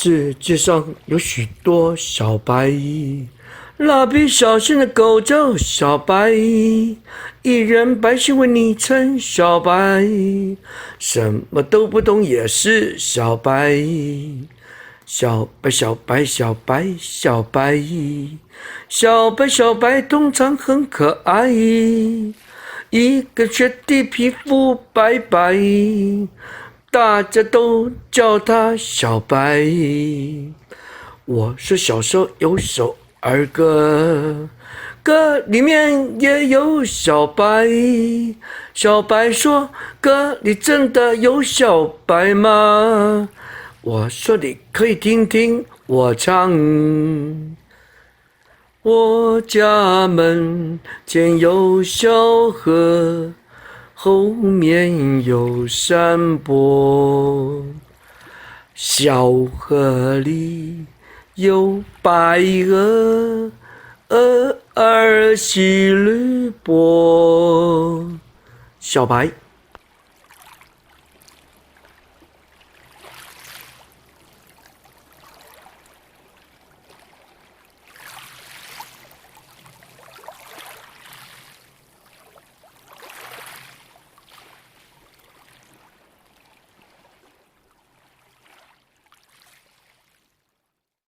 世界上有許多小白，蠟筆小新的狗叫小白，藝人白新聞暱稱小白，什麼都不懂也是小白。小白小白小白小白，小白小白通常很可愛，一個學弟皮膚白白，大家都叫他小白。我說小時候有首兒歌，歌裡面也有小白。小白說：歌裡真的有小白嗎？我說你可以聽聽我唱。我家門前有小河，後面有山坡，小河裡有白鵝，鵝兒戲綠波。小白。